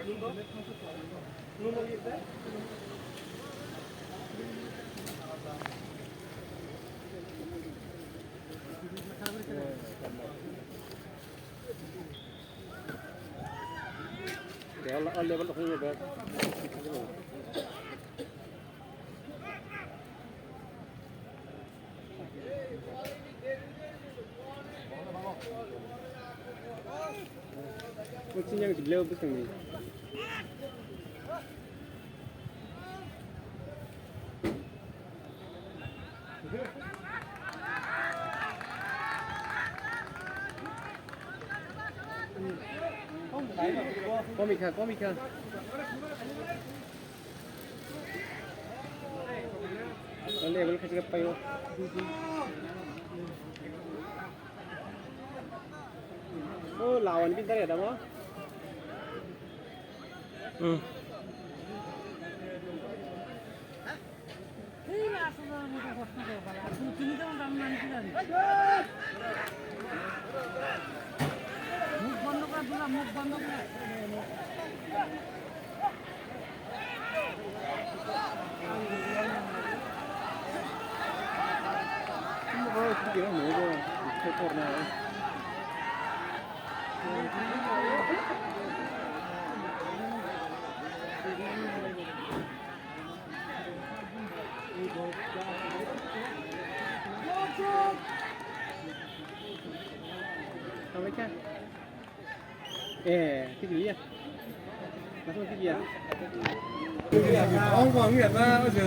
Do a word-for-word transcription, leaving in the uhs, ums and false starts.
All, all level of the Kucing yang sebelah bus yang ni. Komika, komika. Level khachi payo. Oh, lawan bin tare damo. Hmm. মুখ বন্ধ কর, দুলা, মুখ বন্ধ কর। Tama kha? Eh, kiri ya. Masuk kiri ya.